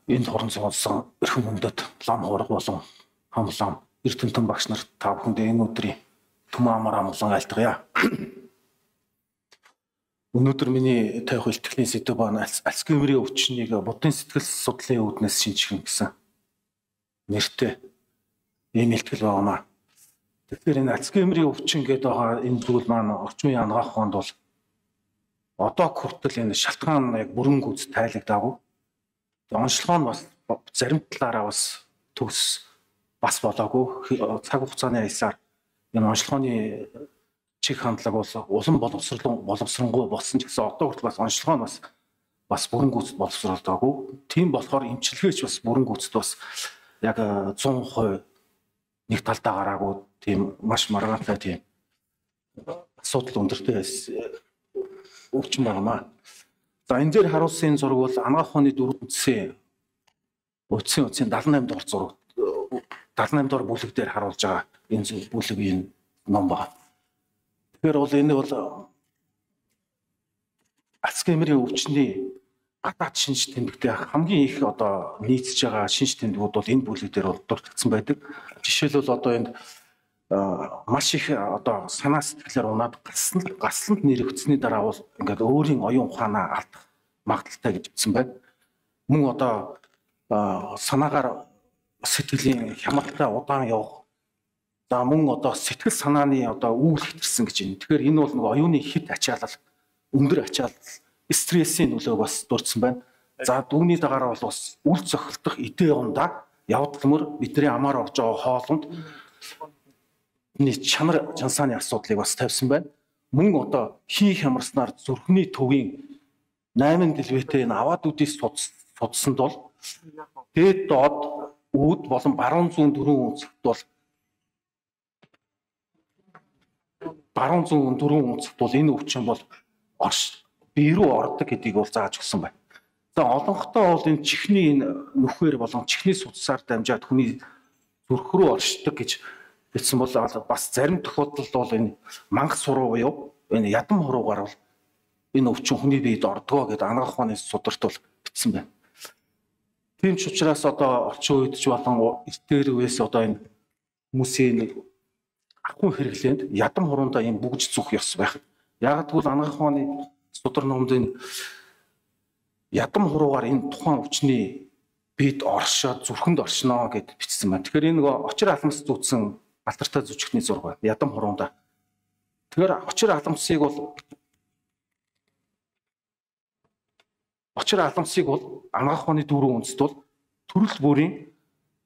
Энд хорон суулсан эрхэм хүндэт лам хуурга болон хам лам эрдэмтэн багш нар та бүхэндээ энэ өдрийн түмэн амар амгалан айлтгая. Өнөөдөр миний тавих илтгэлийн сэдэв ба Альцгеймерийн өвчнийг буддын сэтгэл судлалын үүднээс шинжлэх гэсэн нэртэй ийм илтгэл байгаамаа. Тэгэхээр энэ Альцгеймерийн өвчин гэдэг байгаа энэ зүйл маань орчин үеийн анагаах ухаанд бол одоо хүртэл энэ шалтгаан яг бүрэн гүйц тайлагдаагүй. Онцлогоо нь бас зарим талаараа бас төгс бас болоогүй. Цаг хугацааны аясаар энэ онцлогооны чиг хандлага бол улам боловсронгуй болсон ч гэсэн одоо хүртэл бас онцлогоо нь бас бүрэн гүйцэд боловсруулдаагүй. Тийм болохоор эмчилгээч бас бүрэн гүйцэд бас яг 100% нэг талдаа гараагүй, тийм маш маргаантай тийм асуудал өндөртэй өвчин байнамаа. За энэ дээр харуулсан зураг бол анагаах ухааны дөрвөн үндсийн утсын 78 дугаар зураг 78 дугаар бүлэг дээр харуулж байгаа энэ бүлгийн ном байна. Тэгэхээр бол энэ бол Альцгеймерийн өвчний гадаад шинж тэмдэгтэй хамгийн их одоо нийцж байгаа шинж тэмдгүүд бол энэ бүлэг дээр бол дурдгдсан байдаг. Жишээлбэл одоо энд маш их одоо санаа сэтгэлээр унаад гасланд нэрвэгдсэний дараа бол ингээд өөрийн оюун ухаанаа алдах магадлалтай гэж бичсэн байна. Мөн одоо санаагаар сэтгэлийн хямралтай удаан явах. За мөн одоо сэтгэл санааны одоо үүл хэтэрсэн гэж байна. Тэгэхээр энэ бол нэг оюуны хит ачаалал, өндөр ачаалал, стрессийн нөлөөг бас дурдсан байна. За үүний дагаараа бол бас үл цохилдох идэ ундаа явдал мөр бидний амаар орж байгаа хоолунд чанар жансааны асуудлыг бас тавьсан байна. Мөн одоо хий хямарснаар зүрхний төвийн 8 дэлбэтэй энэ аваад үдээс судсанд бол дээд доод үүд болон баруун зүүн дөрвөн өнцөгт бол баруун зүүн дөрвөн өнцөгт бол энэ өвчин бол бие рүү ордог гэдгийг бол зааж өгсөн байна. За олонхтой бол энэ чихний энэ нүхээр болон чихний судсаар дамжаад хүний зүрх рүү оршдог гэж бичсэн бол бас зарим тохиолдолд бол энэ мангас суруу буюу энэ ядам хуруугаар бол энэ өвчин хүний биед ордгоо гэдэг анагаах ухааны сударт бол бичсэн байна. Тийм ч учраас одоо орчин үед ч болон эртээр үеэс одоо энэ хүмүүсийн ахуйн хэрэглээнд ядам хурундаа ийм бүгж зүх ёс байх. Яг тэгвэл анагаах ухааны судар номд энэ ядам хуруугаар энэ тухайн өвчний бид оршоод зүрхэнд оршноо гэд бичсэн байна. Тэгэхээр энэ нөгөө очир халамс зүүцсэн алдартай зүжигтний зураг байна. Ядам хуруунда. Тэгэхээр очир халамсыг бол анагаах ухааны дөрвөн үндэст бол төрөл бүрийн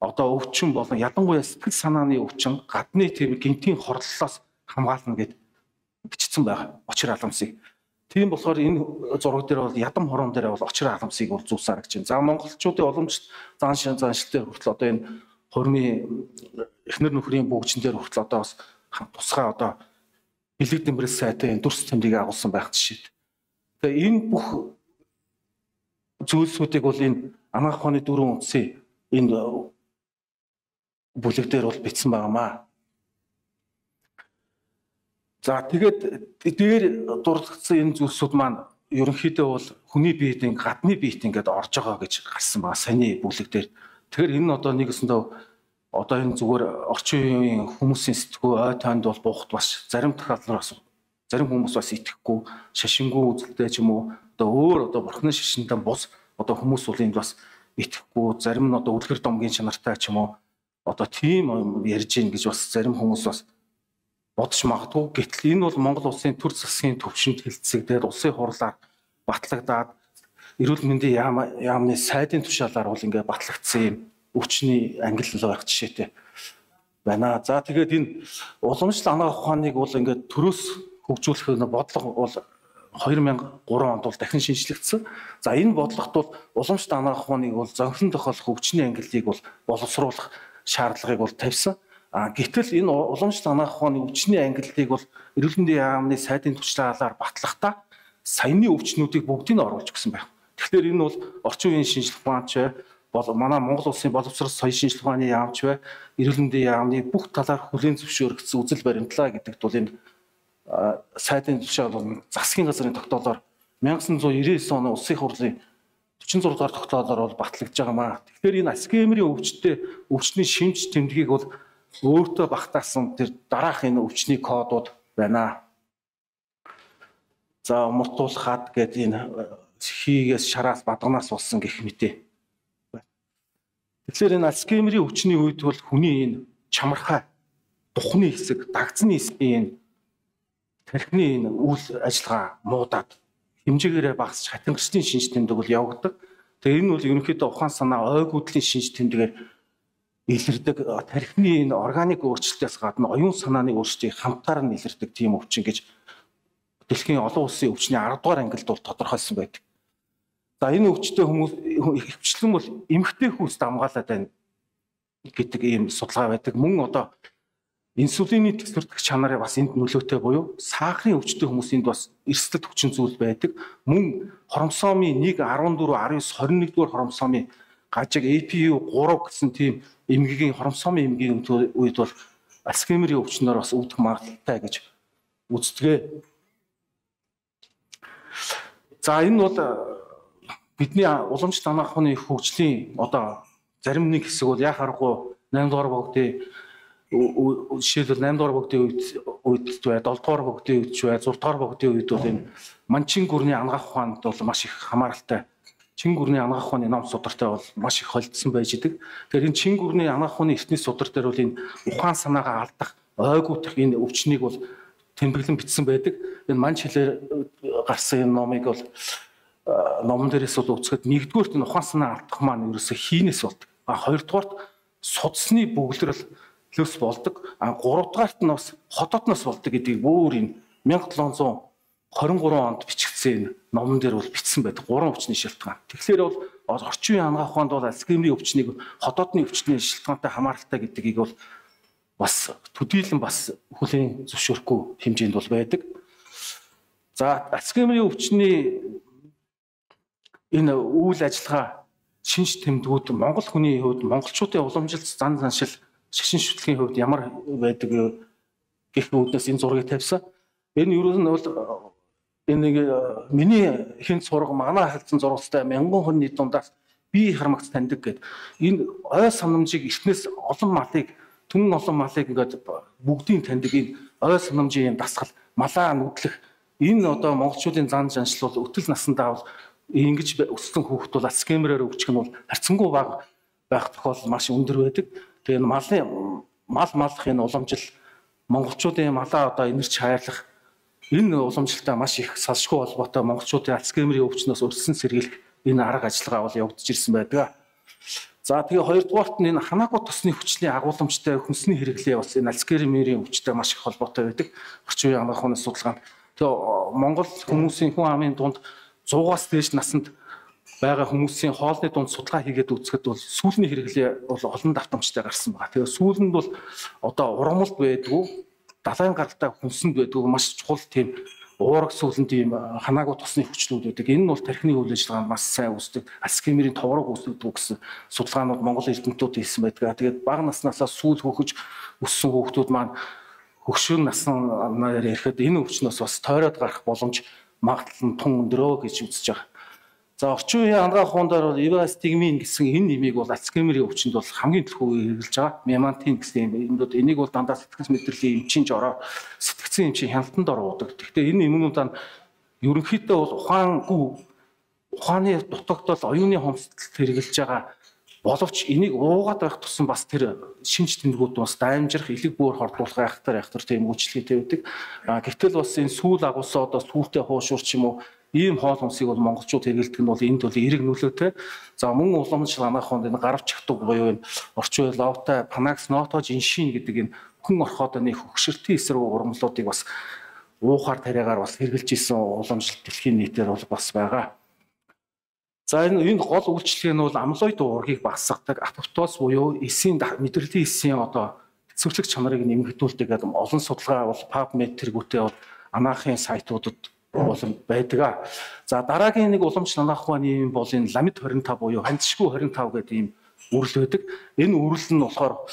одоо өвчин болон ялангуяа сэтгэл санааны өвчин гадны тийм гинтийн хорлолоос хамгаална гэд бичсэн байгаа. Очир халамсыг. Тийм болохоор энэ зураг дээр бол ядам хуруун дээр бол очир халамсыг бол зүүсэн харагч байна. За монголчуудын уламжлалт зан шин заншил дээр хүртэл одоо энэ хурмын эхнэр нөхрийн бүгжин дээр хүртэл одоо бас тусгай одоо бэлэг дэмбэрэл сайтай энэ дүрс тэмдгийг агуулсан байх жишээ. Тэгээ энэ бүх зүйлсүүдийг бол энэ анагаах ухааны дөрвөн үндсийн энэ бүлэг дээр бол бичсэн байгаамаа. За тэгээд дээр дурдгдсан энэ зүйлсүүд маань ерөнхийдөө бол хүний биед ин гадны биед ингээд орж байгаа гэж гарсан байгаа саяны бүлэг дээр. Тэгэхээр энэ одоо нэгэсэндээ одоо энэ зүгээр орчин үеийн хүмүүсийн сэтгүү ой тойнд бол буухт бас зарим тохиолдолд бас зарим хүмүүс бас итгэхгүй шашингүй үзэлтэй ч юм уу одоо өөр одоо бурхны шашинтай бус одоо хүмүүс бол энд бас итгэхгүй, зарим нь одоо үлгэр домгийн чанартай ч юм уу одоо тийм ярьж гин гэж бас зарим хүмүүс бас бодож магадгүй. Гэтэл энэ бол Монгол улсын төр засгийн төвшөнд хэлцэгдээд улсын хурлаар батлагдаад эрүүл мэндийн яамны сайдын тушаалаар бол ингээд батлагдсан юм өвчний ангиллал байх жишээтэй байна. За тэгээд энэ уламжлал анагаах ухааныг бол ингээд төрөөс хөгжүүлэх бодлого бол 2003 онд бол дахин шинжлэгдсэн. За энэ бодлогот бол уламжлалт анагаах ухааныг бол зохион тохиолох өвчний ангиллыг бол боловсруулах шаардлагыг бол тавьсан. Гэтэл энэ уламжлалт анагаах ухааны өвчний ангиллыг бол эрүүл мэндийн яамны сайдын тушаалаар батлахдаа саяны өвчнүүдийг бүгдийг нь оруулж өгсөн байх. Тэгэхээр энэ бол орчин үеийн шинжлэх ухаанч бол манай Монгол улсын боловсрол соёл шинжлэх ухааны яамч бай, эрүүл мэндийн яамны бүх талаар хүлээн зөвшөөрөгдсөн үзэл баримтлаа гэдэгт бол энэ сайдын тушаал бол засгийн газрын тогтоолоор 1999 оны улсын хурлын 46 дугаар тогтоолоор бол батлагдж байгаа маа. Тэгэхээр энэ Альцгеймерийн өвчтэй өвчний шимж тэмдгийг бол өөртөө багтаасан тэр дараах энэ өвчний кодууд байна. За муртуулхад гэдэг энэ хийгээс шараас бадганаас болсон гэх мэтэ. Тэгэхээр энэ Альцгеймерийн өвчний үед бол хүний энэ чамархай духны хэсэг, дагцны хэсгийн энэ тархины энэ үйл ажиллагаа муудаад хэмжээгээрээ багасч хатингарчдын шинж тэмдэг бол явагддаг. Тэгээ энэ бол ерөнхийдөө ухаан санаа ойгүйдлийн шинж тэмдгээр илэрдэг. Тархины энэ органик өөрчлөлтөөс гадна оюун санааны өөрчлөлтийг хамтаар нь илэрдэг тийм өвчин гэж дэлхийн олон улсын өвчний 10 дугаар ангилд бол тодорхойлсон байдаг. За энэ өвчтөй хүмүүс ихэвчлэн бол эмэгтэй хүмүүст хамгаалаад байна гэдэг ийм судалгаа байдаг. Мөн одоо инсулины тэсвэрдэх чанарын бас энд нөлөөтэй буюу сахарын өвчтөй хүмүүс энд бас эрсдэл хүчин зүйл байдаг. Мөн хромосомын 1, 14, 19, 21 дугаар хромосомын гажиг APU 3 гэсэн тийм эмгэгийн хромосомын эмгэгийн үед бол Альцгеймерийн өвчнөөр бас өвдөх магадлалтай гэж үздэг. За энэ бол бидний уламжлалт анагаах ухааны хөгжлийн одоо зарим нэг хэсэг бол яа харахгүй 8 дугаар богдын жишээлбэл 8 дугаар богдын үед бай, 7 дугаар богдын үед бай, 6 дугаар богдын үед бол энэ манчин гүрний анагаах ухаанд бол маш их хамааралтай. Чин гүрний анагаах ухааны ном судартай бол маш их холдсон байж идэг. Тэгэхээр энэ чин гүрний анагаах ухааны эртний судар дээр бол энэ ухаан санаагаа алдах, ойгүйдэх энэ өвчнийг бол тэмдэглэн бичсэн байдаг. Энэ манч хэлээр гарсан энэ номыг бол номон дээрээс бол үзэхэд нэгдүгээрт энэ ухаан санаа алдах маань ерөөсөө хийнээс болдог. А хоёрдугаарт судасны бөглөрөлөөс болдог. А гуравдугаарт нь бас хотоотноос болдог гэдгийг бүр энэ 1723 онд бичигдсэн энэ номон дээр бол бичсэн байдаг. Гурван өвчний шалтгаан. Тэгэхээр бол орчин үеийн анагаах ухаанд бол Альцгеймерийн өвчнийг хотоотны өвчний шалтгаантай хамааралтай гэдгийг бол бас төдийлөн бас хүлээн зөвшөөрөхгүй хэмжээнд бол байдаг. За Альцгеймерийн өвчний энэ үйл ажиллагаа шинж тэмдгүүд Монгол хүний хувьд монголчуудын уламжилт зан заншил шашин шүтлгийн хувьд ямар байдаг гэх үүднээс энэ зургийг тавьсан. Энэ юу нь бол энэ нэг миний хэн зураг манай халдсан зурагтай мянган хүний дундаас би харамгц таньдаг гэд энэ ой санамжийг эртнээс олон малыг түн олон малыг ингээд бүгдийг таньдаг энэ ой санамжийн дасгал малаа нүдлэх энэ одоо монголчуудын зан заншил бол өтөл насандаа бол ингэж өссөн хүүхэд бол Альцгеймерээр өвчих нь бол харьцангуй бага байх тохиолдол маш өндөр байдаг. Тэгээ энэ малын мал малах энэ уламжил монголчуудын малаа одоо инэрч хайрлах энэ уламжлалтай маш их салшгүй холбоотой монголчуудын Альцгеймерийн өвчнөөс өрсөн сэргийлэх энэ арга ажиллагаа бол явагдаж ирсэн байдаг. За тэгээ хоёрдугаарт нь энэ ханаагүй тосны хүчлийн агуулмжтай хүнсний хэрэглээ бас энэ Альцгеймерийн өвчтэй маш их холбоотой байдаг. Орчин үеийн анагаах ухааны судалгаанд тэгээ Монгол хүмүүсийн хүн амын дунд 100-аас дээш насанд байгаа хүмүүсийн хоолны дунд судалгаа хийгээд үзэхэд бол сүүлний хэрэглээ бол олон давтамжтай гарсан байгаа. Тэгээ сүүлэнд бол одоо ургамалд байдгүй, далайн гаралтай хүнсэнд байдгүй маш чухал тийм уураг сүүлэн тийм ханаагүй тосны хүчлүүд байдаг. Энэ нь бол тархины үйл ажиллагаанд маш сайн үүсдэг. Альцгеймерийн товрог үүсдэг гэсэн судалгаанууд Монгол эрдэмтдүүд хийсэн байдаг. Тэгээд бага наснаасаа сүүл хөхөж өссөн хүүхдүүд маань хөгшөөн наснаар ирэхэд энэ өвчнөөс бас тойроод гарах боломж магадлал нь тун өндөрөө гэж үзэж байгаа. За орчин үеийн анагаах ухаан дээр бол ивастигмин гэсэн энэ нэмийг бол Альцгеймерийн өвчнөд бол хамгийн төлхөө хэрэглэж байгаа. Мемантин гэсэн юмнууд энийг бол дандаа сэтгэц мэдрэлийн эмчийн жороо сэтгцэн эмчийн хяналтанд оруудаг. Гэхдээ энэ юмнуудаа ерөнхийдөө бол ухаангүй ухааны дутагдал оюуны хомсдолд хэрэглэж байгаа боловч энийг уугаад байх тусам бас тэр шинж тэмдгүүд бас даймжрах, элэг бөөр хордуулах айхтар тийм үйлчлэгээтэй байдаг. Гэтэл бас энэ сүүл агуулсан одоо сүүлтэй хуушуур ч юм уу ийм хоол хүнсийг бол монголчууд хэрэглэдэг нь бол энд бол эерэг нөлөөтэй. За мөн уламжлал анагаах ухаанд энэ гаравч чагтуг буюу энэ орчин үеийн ловтой панакс нотож иншин гэдэг энэ хүн орхоод нэг хөгшөртийн эсрэг ургамлуудыг бас уухаар тариагаар бас хэрэглэж исэн уламжлалт дэлхийн нийтээр бол бас байгаа. За энэ гол үйлчлэг нь бол амлоид уургийг багасгадаг, апоптоз буюу эсийн мэдрэлийн эсийн одоо тэсвэрлэх чанарыг нэмэгдүүлдэг гэдэг олон судалгаа бол PubMed тэргүүтээ бол анагаахын сайтуудад бол байдаг. За дараагийн нэг уламжлал анагаах ухааны юм бол энэ ламид 25 буюу ханцшгүй 25 гэдэг ийм үрэл байдаг. Энэ үрэл нь болохоор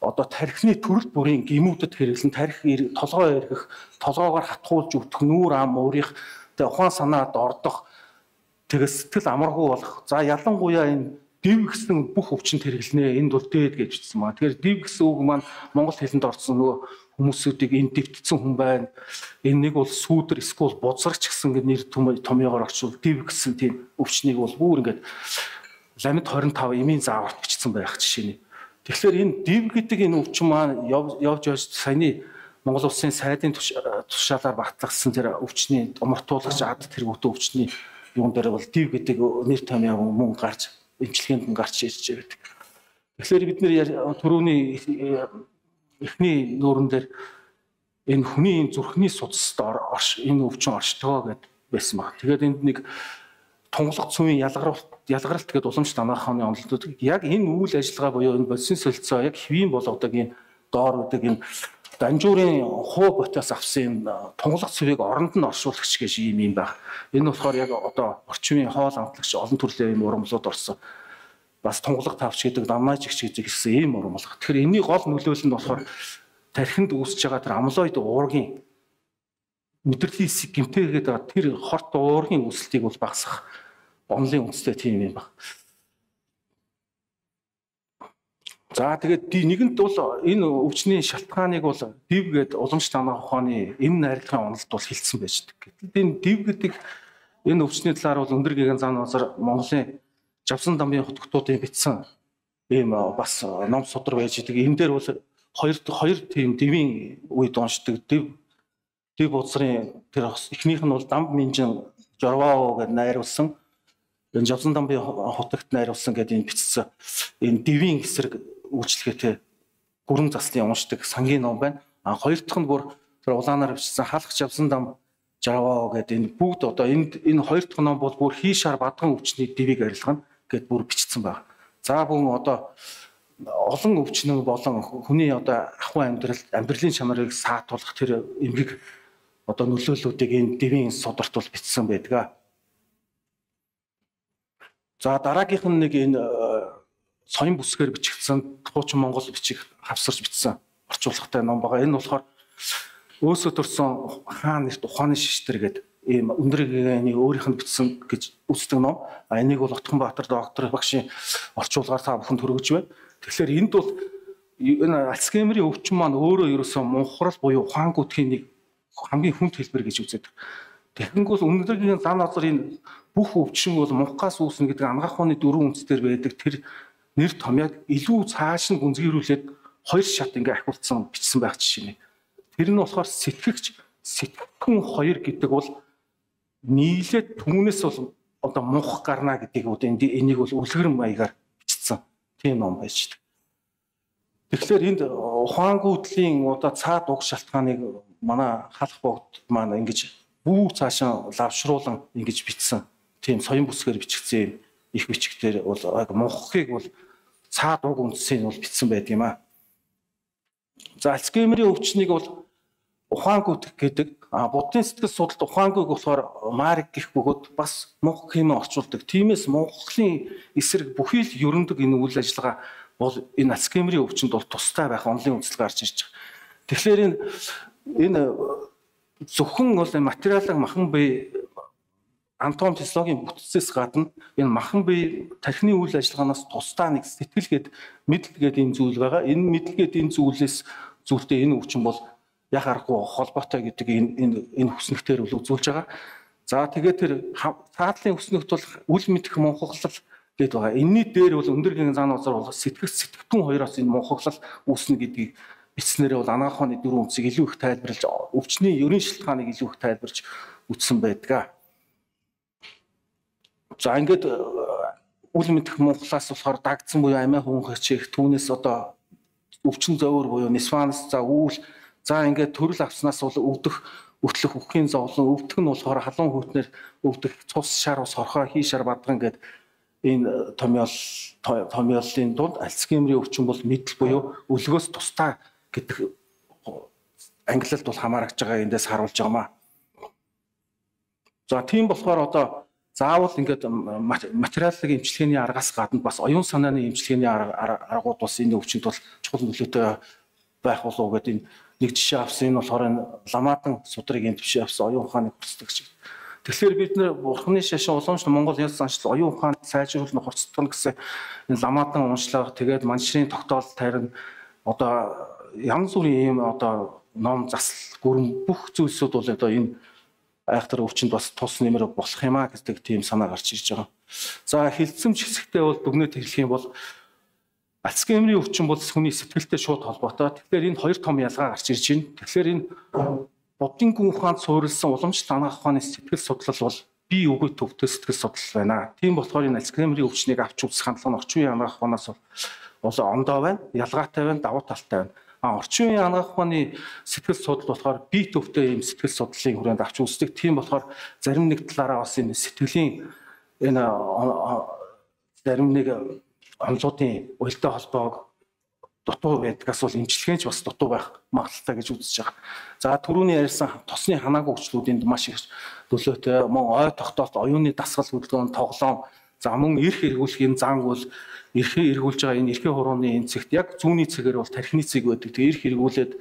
одоо тархины төрөл бүрийн гэмүүдэд хэрэглэн тархи толгой эргэх, толгоогоор хатгуулж өвдөх, нүүр ам уурих, тэгээ ухаан санаад ордох Тэгээ сэтгэл амаргүй болох. За ялангуяа энэ див гэсэн бүх өвчнөд хэрэглэнэ. Энд бол дээд гэж бичсэн байна. Тэгэхээр див гэсэн үг маань монгол хэлэнд орсон нөгөө хүмүүсүүдийг энэ дэвтсэн хүн байна. Энэ нэг бол сүүдэр эсвэл бузарч гэсэн нэр томьёогоор орчвол див гэсэн тийм өвчнийг бол бүр ингээд ламид 25 эмийн зааварт бичсэн байх жишээ нь. Тэгэхээр энэ див гэдэг энэ өвчин маань явж явж саяны Монгол улсын сайдын тушаалаар батлагдсан тэр өвчний омортуулагч ад тэргүүтэн өвчний юун дээр бол див гэдэг нэр томьёо мөн гарч эмчилгээнд нь гарч ирж байдаг. Тэгэхээр бид нэр түрүүний эхний нүүрэн дээр энэ хүний энэ зүрхний судасд энэ өвчин оршдгоо гэд байсан баг. Тэгээд энд нэг тунгалаг цүмийн ялгаралт гэдэг уламжлалт анагаах ухааны онолтууд яг энэ үйл ажиллагаа буюу энэ бодисын солилцоо яг хэвийн болгодог энэ доор үүдэг энэ Данжуурын хуу ботоос авсан юм тунгалаг цэвийг оронд нь оршуулагч гэж ийм юм баг. Энэ болохоор яг одоо орчин үеийн хоол амтлагч олон төрлийн юм урамлууд орсон. Бас тунгалаг тавч гэдэг, намнааж игч гэдэг гэсэн ийм урамлага. Тэгэхээр энэний гол нөлөөлөл нь болохоор тархинд үүсэж байгаа тэр амлоид уургийн мэдрэлийн хэсэг гэмтээгээд байгаа тэр хорт уургийн үүсэлтийг бол багасгах онолын үндстэй тийм юм баг. За тэгээд нэгэнт бол энэ өвчний шалтгааныг бол див гээд уламжлалт анагаах ухааны энэ найрлагын онолд бол хэлсэн байж байдаг. Гэтэл энэ див гэдэг энэ өвчний талаар бол өндөр гэгэн зан назар Монголын Жавсан дамын хотготуудын бичсэн ийм бас ном судар байж байдаг. Энэ дээр бол хоёр тийм дивийн үед уншдаг див бузрын тэр эхнийх нь бол дамб минжин Жорвао гэдээ найруулсан. Энэ Жавсан дамын хотогт найруулсан гэдэг энэ бичсэн энэ дивийн эсрэг үйлчлэгээтэй гүрэн заслын уншдаг сангийн ном байна. А хоёр дахь нь бүр тэр улаанаар бичсэн халах Жавсан дам Жарвао гэдэг энэ бүгд одоо энэ хоёр дахь ном бол бүр хийшаар бадган өвчний дивийг арилгана гэд бүр бичсэн байна. За бүгэн одоо олон өвчнөн болон хүний одоо ахуй амьдралын чанарыг саатуулах тэр эмгэг одоо нөлөөллүүдийг энэ дивийн сударт бол бичсэн байдаг. За дараагийнх нь нэг энэ соён бүсгээр бичигдсэн хуучин монгол бичиг хавсарч бичсэн орчуулгатай ном байгаа. Энэ болохоор өөсөө төрсөн хаан нэрт ухааны шиштэр гэдэг ийм өндөр гэгээний өөрийнх нь бичсэн гэж үздэг ном. А энийг бол Отгонбаатар доктор багшийн орчуулгаар та бүхэн төрөж байна. Тэгэхээр энд бол энэ Альцгеймерийн өвчин маань өөрөө ерөөсөө мунхрал буюу ухаангүйтхийн нэг хамгийн хүнд хэлбэр гэж үздэг. Тэгэнгүүт өндөр зан азар энэ бүх өвчин бол мунхаас үүснэ гэдэг анагаах ухааны дөрвөн үндсээр байдаг тэр нэр томьёог илүү цааш нь гүнзгийрүүлээд хоёр шат ингээ ахиулсан бичсэн байх жишээ нь. Тэр нь болохоор сэтгэгч сэтгэхүн хоёр гэдэг бол нийлээд түүнээс бол одоо мунх гарна гэдгийг одоо энийг бол үлгэр маягаар бичсэн тийм ном байж байна. Тэгэхээр энд ухаангүйдлийн одоо цаад уг шалтгааныг манай халах богд маань ингэж бүү цаашаа лавшруулан ингэж бичсэн тийм соён бүсгээр бичигдсэн юм их бичгтэр бол яг мунхыг бол цаад уг үндсийг бол бичсэн байдаг юм аа. За Альцгеймерийн өвчнийг бол ухаангүйдэх гэдэг. Буддын сэтгэл судлалд ухаангүйг болохоор марик гэх бөгөөд бас мунх хэмээн орчуулдаг. Тиймээс мунхлын эсрэг бүхий л ерөндөг энэ үйл ажиллагаа бол энэ Альцгеймерийн өвчнөд бол тустай байх онолын үзэл гарч ирж байгаа. Тэгэхээр энэ зөвхөн бол материалын махан бие Антон Физиологийн бүтцээс гадна энэ махан бие тархины үйл ажиллагаанаас тусдаа нэг сэтгэл гээд мэдл гээд энэ зүйл байгаа. Энэ мэдл гээд энэ зүйлээс зүйлтэй энэ өвчин бол яг аргагүй холбоотой гэдэг энэ хүснэгтэр бол үзүүлж байгаа. За тэгээд тэр цаатлын хүснэгт бол үл мэдэх мунхаглал гээд байгаа. Энийний дээр бол өндөр гэн зан узар бол сэтгэх сэтгэтүүн хоёроос энэ мунхаглал үүснэ гэдгийг бичснээрээ бол анагаах ухааны дөрвөн үндсийг илүү их тайлбарлаж өвчний ерөн шалтгааныг илүү их тайлбарж үтсэн байдаг. За ингээд үл мэдэх мунхлаас болохоор дагдсан буюу амиа хөөнх хичээх түүнээс одоо өвчин зовөр буюу нисванс за үүл за ингээд төрөл авснаас бол өвдөх өтлөх үхэхийн зовлон өвдөх нь болохоор халуун хүйтнэр өвдөх цус шар ус хорхоо хий шар бадган гээд энэ томьёоллын дунд Альцгеймерийн өвчин бол мэдл буюу өлгөөс тусдаа гэдэг ангилалд бол хамаарч байгаа эндээс харуулж байгаа маа. За тийм болохоор одоо заавал ингээд материалын эмчилгээний аргаас гадна бас оюун санааны эмчилгээний аргууд бас энэ өвчнөд бол чухал нөлөөтэй байх болов уу гэдэг энэ нэг жишээ авсан. Энэ болохоор энэ ламаатан судрыг энэ жишээ авсан оюун ухааны хүртэлч. Тэгэхээр бид нэр Бурхны шашин уламжлал Монгол ёс заншил оюун ухаанд сайжруулна хурцтана гэсэн энэ ламаадан уншлага тэгээд маншрын тогтоол тарина одоо янз бүрийн ийм одоо ном засал гүрэн бүх зүйлсүүд бол одоо энэ айхтар өвчнөд бас тус нэмэр болох юм а гэдэг тийм санаа гарч ирж байгаа. За хилцэмж хэсэгтээ бол дүгнэлт хэлэх юм бол Альцгеймерийн өвчин бол хүний сэтгэлтэй шууд холбоотой. Тэгэхээр энэ хоёр том ялгаа гарч ирж байна. Тэгэхээр энэ буддын гүн ухаанд суурилсан уламжлалт анагаах ухааны сэтгэл судлал бол бие үгүй төвтэй сэтгэл судлал байна. Тийм болохоор энэ Альцгеймерийн өвчнийг авч үзэх хандлага нь орчин үеийн анагаах ухаанаас бол ондоо байна, ялгаатай байна, давуу талтай байна. Орчин үеийн анагаах ухааны сэтгэл судлал болохоор бие төвтэй ийм сэтгэл судлалын хүрээнд авч үздэг. Тийм болохоор зарим нэг талаараа бас энэ сэтгэлийн энэ зарим нэг онцлогын уялдаа холбоог дутуу байдгаас бол эмчилгээч бас дутуу байх магадлалтай гэж үзэж байгаа. За түрүүний ярьсан тосны ханаагүй өвчлүүд энд маш их нөлөөтэй. Мөн ой тогтоолт, оюуны дасгал хөдөлгөөн, тоглоом, за мөн эрх эргүүлэх энэ зан бол эрхээ эргүүлж байгаа энэ эрхийн хурууны энэ цэгт яг зүүнний цэгээр бол тархины цэг байдаг. Тэгээ эрх эргүүлээд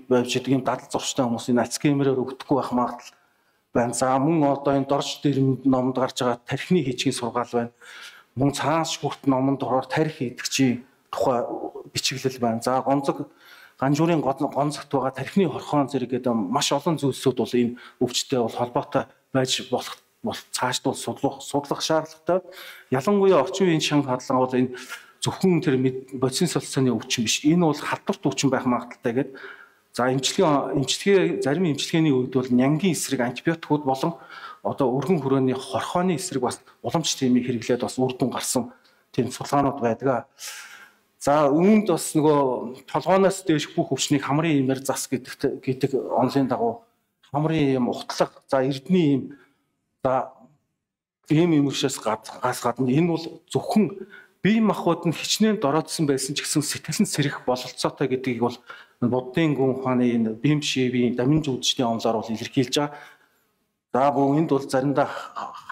байж байгаа юм дадал зурштай хүмүүс энэ Альцгеймерээр өвдөхгүй байх магадлал байна. За мөн одоо энэ дорж дэрэмд номонд гарч байгаа тархины хийчгийн сургаал байна. Мөн цааш хүрт номонд ороор тархи идэгчийн тухай бичиглэл байна. За гонзог ганжуурын гонзогт байгаа тархины хорхон зэрэг гэдэг маш олон зүйлсүүд бол энэ өвчтэй бол холбоотой байж болох бол цаашд бол судлах шаардлагатай. Ялангуяа орчин үеийн шан хадлага бол энэ зөвхөн тэр бодисын солилцооны өвчин биш. Энэ бол халдварт өвчин байх магадлалтай гэдэг. За эмчилгээ зарим эмчилгээний үед бол нянгийн эсрэг антибиотикууд болон одоо өргөн хүрээний хорхооны эсрэг бас уламжлалт тимийг хэрэглээд бас үр дүн гарсан тийм судалгаанууд байдаг. За үүнд бас нөгөө толгооноос дээш бүх өвчнийг хамрын имээр зас гэдэг онлын дагуу хамрын юм ухтлага, за эрдний юм, за ийм юмшээс газ гадна энэ бол зөвхөн бие махбод нь хичнээн дороодсон байсан ч гэсэн сэтгэл нь сэрэх бололцоотой гэдгийг бол буддын гүн ухааны энэ бимшивийн дамин зүудчдийн онлоор бол илэрхийлж байгаа. За бүү энд бол заримдаа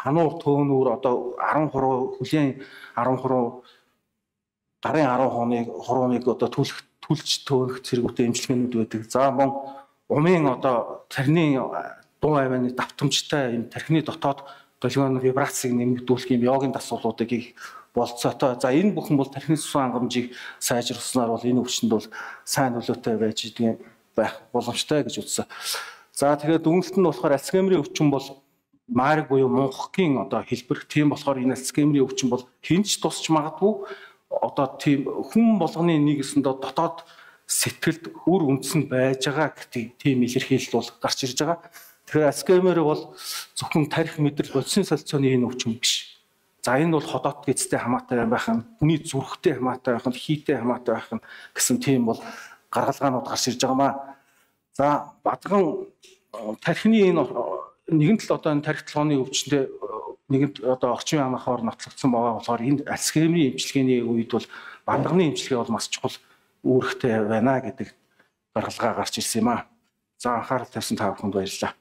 хануур төөнүүр одоо 10 хуруу хүлийн 10 хуруу гарын 10 хурууныг одоо түлж төөнөх зэрэгтэй эмчилгээнүүд байдаг. За мөн умын одоо тарны дуу авианы давтамжтай юм тархины дотоод долгионы вибрацийг нэмэгдүүлэх юм йогийн дасгалуудыг их болцоотой. За энэ бүхэн бол тархины сүсэн хангамжийг сайжруулснаар бол энэ өвчнөд бол сайн нөлөөтэй байж идэх байх боломжтой гэж үзсэн. За тэгэхээр дүгнэлт нь болохоор Альцгеймерийн өвчин бол маарг буюу мунхгийн одоо хэлбэр. Тийм болохоор энэ Альцгеймерийн өвчин бол хинч тусч магадгүй одоо тийм хүн болгоны нэг өсөндөө дотоод сэтгэлд үр үндэс нь байж байгаа гэдэг тийм илэрхийлэл бол гарч ирж байгаа. Тэгэхээр Альцгеймер бол зөвхөн тарих мэдрэл бодисын солилцооны энэ өвчин биш. За энэ бол ходоот гэцтэй хамаатай байх нь, хүний зүрхтэй хамаатай байх нь, хийтэй хамаатай байх нь гэсэн тийм бол гаргалгаанууд гарч ирж байгаамаа. За бадган тархины энэ нэгэн тал одоо энэ тарих толгойн өвчнөд нэгэнт одоо орчин үеийн амрахаар нотлогдсон байгаа болохоор энэ Альцгеймерийн эмчилгээний үед бол бадганы эмчилгээ бол маш чухал үүрэгтэй байна гэдэг гаргалгаа гарч ирсэн юм аа. За анхаарал тавьсан та бүхэнд баярлалаа.